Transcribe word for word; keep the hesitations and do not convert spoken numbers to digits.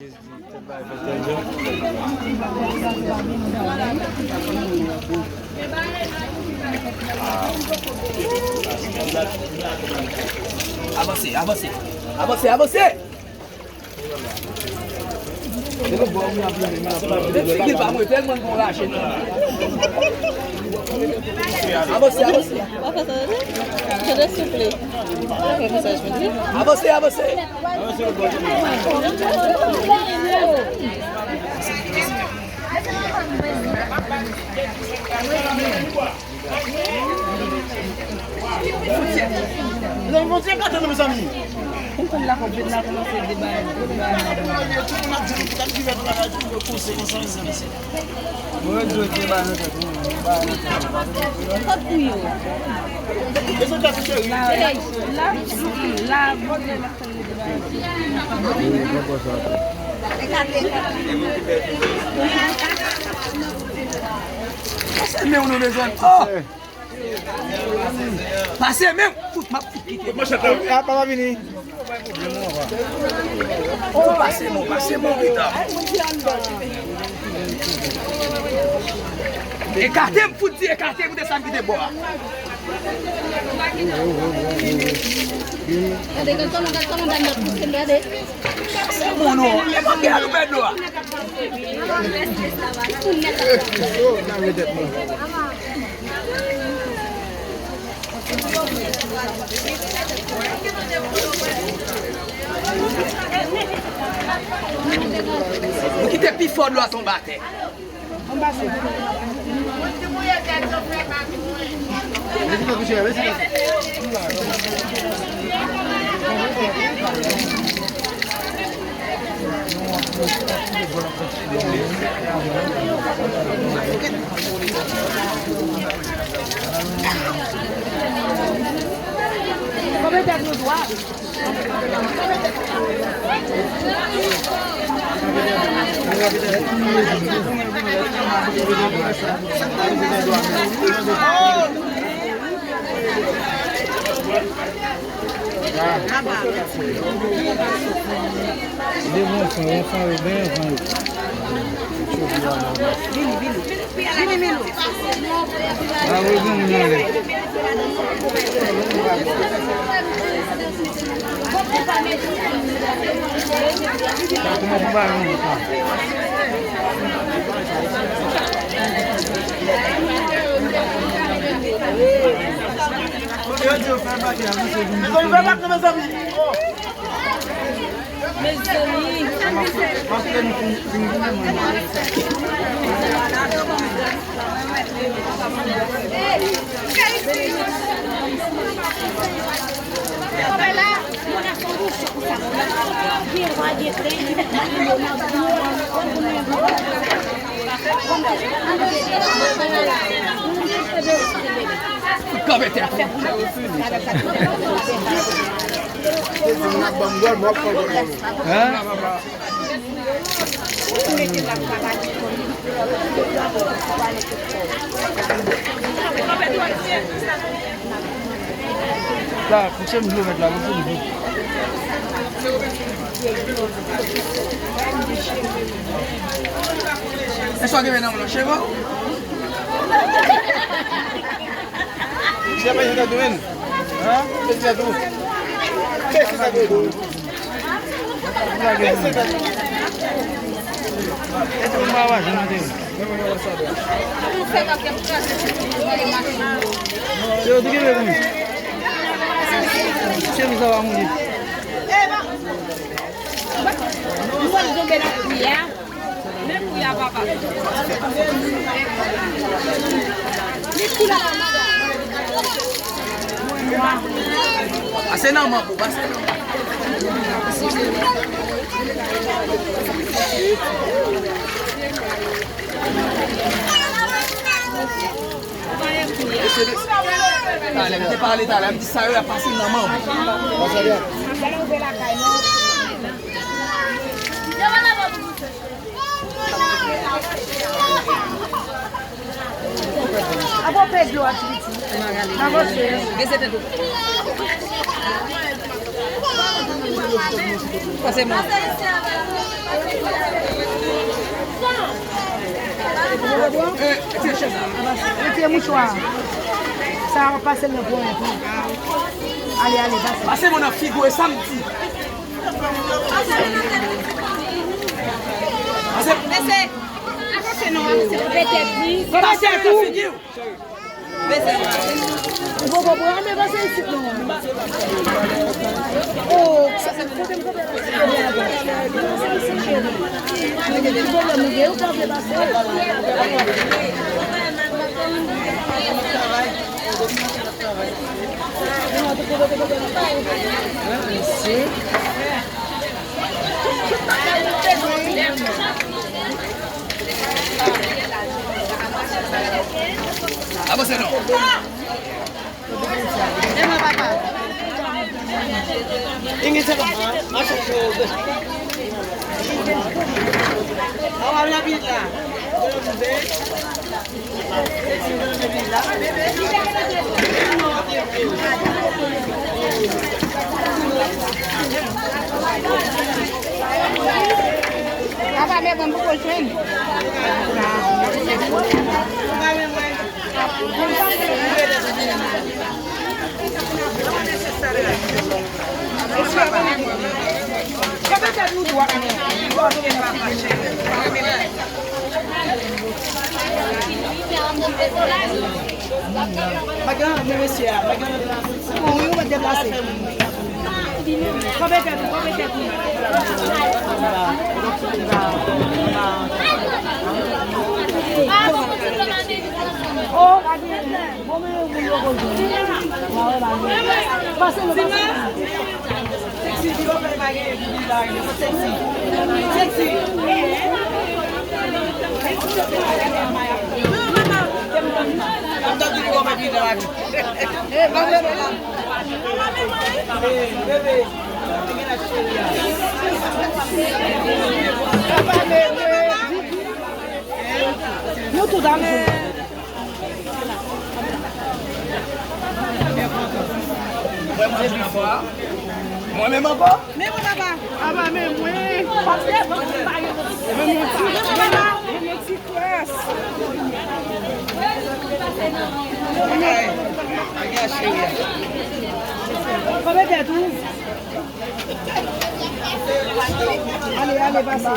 Avanse, avanse. Avanse, avanse. Menm figi l pa mwen tèlman l gon raje nan. Avanse, avanse. Pa fè sa, tande. Tande, souple. Pa fè konsa, jodi. Avanse, avanse. Mezanmi, fon ti ekate non, mezanmi. Konprann la, konprann la, kòmanse debay, debay. Tout moun ap di nou pou gad ki fè travay pou yo pouse konsa, mezanmi. Mwen di yo te ba nou tèt nou, ba nou tèt nou. Kot pou yo? Mezanmi, cheri. La, la, la, la, Pase men w non, mezanmi. Oh! Pase men w. Fout, m ap fout kite. A, papa vini. Oh, pase men w, pase men w, pita. Ekate m, fout di ekate, koute sa m kite bò a. Gade, gade kòman, gade kòman dam nan pouse m, gade. Se bon non, e pa pye a nou pèdi a. Nou kite pi fò dlo a tonbe atè. Konbyen tèt nou dwa? De bon fon, bon fon yo, ben fon yo. Vini, vini. Vini, Milou. Bravo, granmoun anlè. Kòman pou bagay nou sa? Mezanmi, fè bak la, mezanmi. Mezanmi. Kanpe tèt ou. Hein? La, pouse m dlo mèt la, pouse m dlo. Èske w gen men nan men w, cheve w? Misye pa janm gade w menm. Hein? Misye gade w. Misye gade w. Se yo ki gen pou. Se misye va mouri. Mwen zonbe nan kouya. Men kouya papa. Pase nan manbo, pase nan manbo. Mesye, talè m te pale talè, m di sa yo ap pase nan manbo. Apo pe dlo a ti piti. Avanse. Bese tèt ou. Pase mwen. Retire mouchwa. Sa a pase nan pwen tou. Ale, ale, pase. Pase mwen nan figo e sa m di. Pase. Pase. Pase mwen nan figo. Ou poko pran, men pase isit non. Oh, sa se kote m kote. Ki pwoblèm ou gen? Ou pa vle pase? Mèsi. Avanse non. Papa, men bon, poko jwenn. Madan, men mesye a, madan. Wi, ou mèt deplase. Kanpe tèt ou, kanpe tèt ou. Oh, pa gen. Bon, men yon moun yo konn. Pase nou, pase nou. Sexy, di konpè pa gen epi di la, sexy. Sexy. Ap tankou di konpè pi nan lavi. Hey, bebe. Hey, bebe. Nou tout ap jwe. Mwen menm ankò? Mwen menm ankò? Men mwen papa. Apa men mwen. Men mwen ti. Men mwen papa. Men mwen ti kras. Kòman tèt ou? Ale, ale, pase.